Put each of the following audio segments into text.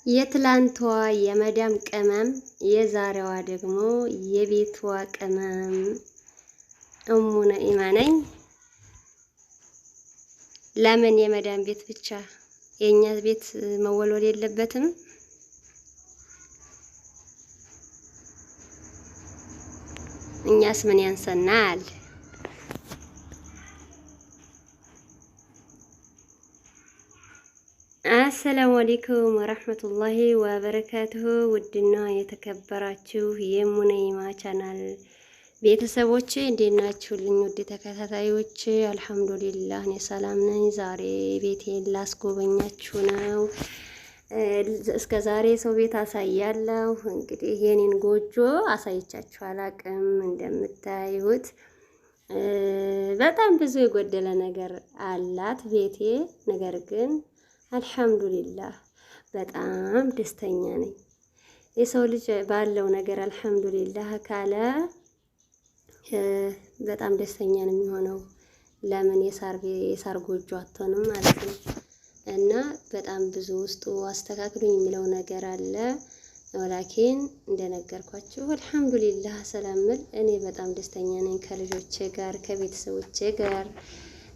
የትላንቷ የመዳም ቅመም የዛሬዋ ደግሞ የቤቷ ቅመም እሙ ነኢማ ነኝ። ለምን የመዳም ቤት ብቻ የእኛ ቤት መወልወል የለበትም? እኛስ ምን ያንሰናል? አሰላሙ አለይኩም ወረህመቱላሂ ወበረካቱሁ። ውድና የተከበራችሁ የሙነይማ ቻናል ቤተሰቦች እንዴት ናችሁልኝ? ውድ ተከታታዮች አልሐምዱሊላህ እኔ ሰላም ነኝ። ዛሬ ቤቴን ላስጎበኛችሁ ነው። እስከ ዛሬ ሰው ቤት አሳያለሁ። እንግዲህ የኔን ጎጆ አሳይቻችሁ አላቅም። እንደምታዩት በጣም ብዙ የጎደለ ነገር አላት ቤቴ። ነገር ግን አልሐምዱሊላህ በጣም ደስተኛ ነኝ። የሰው ልጅ ባለው ነገር አልሐምዱሊላህ ካለ በጣም ደስተኛ ነው የሚሆነው። ለምን የሳር ጎጆ አትሆንም ማለት ነው። እና በጣም ብዙ ውስጡ አስተካክሉኝ የሚለው ነገር አለ። ወላኪን እንደነገርኳችሁ አልሐምዱሊላህ ሰላምል እኔ በጣም ደስተኛ ነኝ ከልጆቼ ጋር ከቤተሰቦቼ ጋር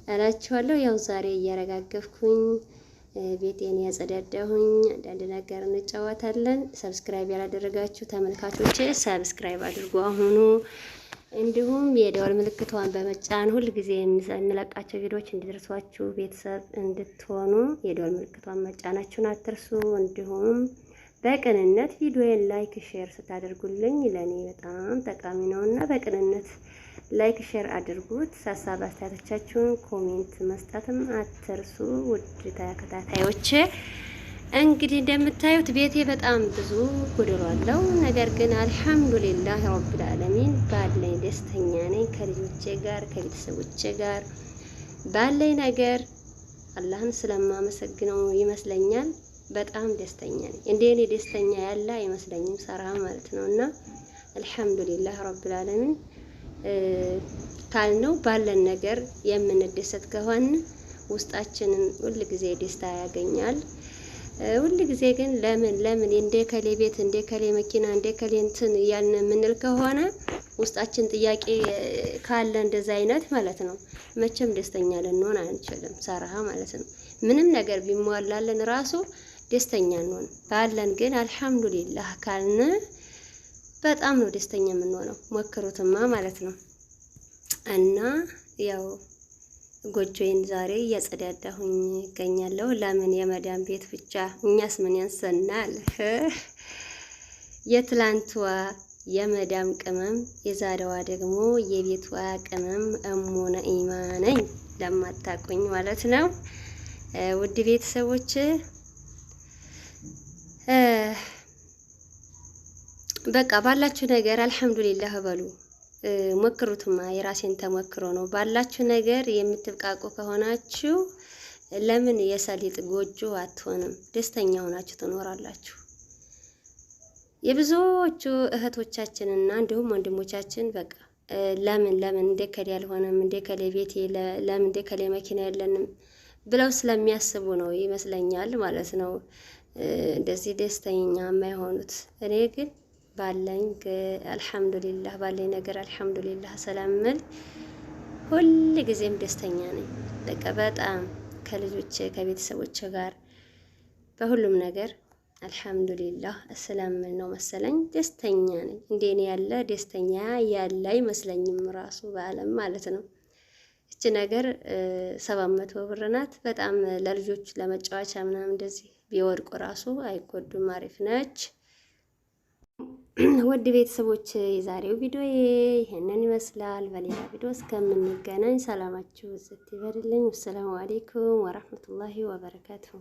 እላችኋለሁ። ያው ዛሬ እያረጋገፍኩኝ ቤቴን ያጸዳዳሁኝ አንዳንድ ነገር እንጫወታለን። subscribe ያላደረጋችሁ ተመልካቾቼ subscribe አድርጉ አሁኑ። እንዲሁም የደወል ምልክቷን በመጫን ሁል ጊዜ የምለቃቸው ቪዲዮዎች እንዲደርሷችሁ ቤተሰብ እንድትሆኑ የደወል ምልክቷን መጫናችሁን አትርሱ። እንዲሁም በቅንነት ቪዲዮዬን like፣ share ስታደርጉልኝ ለእኔ በጣም ጠቃሚ ነውና በቅንነት like share አድርጉት። ሀሳብ አስተያየቶቻችሁን comment መስጠትም አትርሱ። ውድ ተከታታዮች እንግዲህ እንደምታዩት ቤቴ በጣም ብዙ ጎደሎ አለው። ነገር ግን አልሐምዱሊላህ ረብል ዓለሚን ባለኝ ደስተኛ ነኝ። ከልጆቼ ጋር ከቤተሰቦቼ ጋር ባለኝ ነገር አላህን ስለማመሰግነው ይመስለኛል በጣም ደስተኛ ነኝ። እንደ እኔ ደስተኛ ያለ አይመስለኝም ሰራ ማለት ነው። እና አልሐምዱሊላህ ረብል ዓለሚን ካልነው ባለን ነገር የምንደሰት ከሆን ውስጣችንን ሁል ጊዜ ደስታ ያገኛል። ሁል ጊዜ ግን ለምን ለምን እንደ ከሌ ቤት እንደ ከሌ መኪና እንደ ከሌ እንትን እያልን የምንል ከሆነ ውስጣችን ጥያቄ ካለ እንደዛ አይነት ማለት ነው መቼም ደስተኛ ልንሆን አንችልም። ሰራሃ ማለት ነው ምንም ነገር ቢሟላልን ራሱ ደስተኛ እንሆን። ባለን ግን አልሐምዱሊላህ ካልን በጣም ነው ደስተኛ የምንሆነው። ሞክሩትማ ማለት ነው። እና ያው ጎጆዬን ዛሬ እያጸዳዳሁኝ እገኛለሁ። ለምን የመዳም ቤት ብቻ እኛስ ምን ያንሰናል? የትላንቷ የመዳም ቅመም የዛሬዋ ደግሞ የቤቷ ቅመም እሙ ነኢማ ነኝ፣ ለማታቁኝ ማለት ነው። ውድ ቤተሰቦች በቃ ባላችሁ ነገር አልሐምዱሊላህ በሉ። ሞክሩትማ፣ የራሴን ተሞክሮ ነው። ባላችሁ ነገር የምትብቃቁ ከሆናችሁ ለምን የሰሊጥ ጎጆ አትሆንም? ደስተኛ ሆናችሁ ትኖራላችሁ። የብዙዎቹ እህቶቻችንና እንዲሁም ወንድሞቻችን በቃ ለምን ለምን እንደ ከሌ አልሆነም፣ እንደ ከሌ ቤቴ፣ ለምን እንደ ከሌ መኪና የለንም ብለው ስለሚያስቡ ነው ይመስለኛል ማለት ነው እንደዚህ ደስተኛ የማይሆኑት። እኔ ግን ባለኝ አልሐምዱሊላህ ባለኝ ነገር አልሐምዱሊላህ ሰላምል ሁል ጊዜም ደስተኛ ነኝ። በቃ በጣም ከልጆቼ ከቤተሰቦቼ ጋር በሁሉም ነገር አልሐምዱሊላህ ስለምል ነው መሰለኝ ደስተኛ ነኝ። እንደ እኔ ያለ ደስተኛ ያለ አይመስለኝም ራሱ በዓለም ማለት ነው። እቺ ነገር 700 ብር ናት። በጣም ለልጆች ለመጫወቻ ምናምን እንደዚህ ቢወድቁ ራሱ አይጎዱም። አሪፍ ነች። ውድ ቤተሰቦች የዛሬው ቪዲዮ ይሄንን ይመስላል። በሌላ ቪዲዮ እስከምንገናኝ ሰላማችሁ ዝት ይበልልኝ። ወሰላሙ አሌይኩም ወራህመቱላሂ ወበረካቱሁ።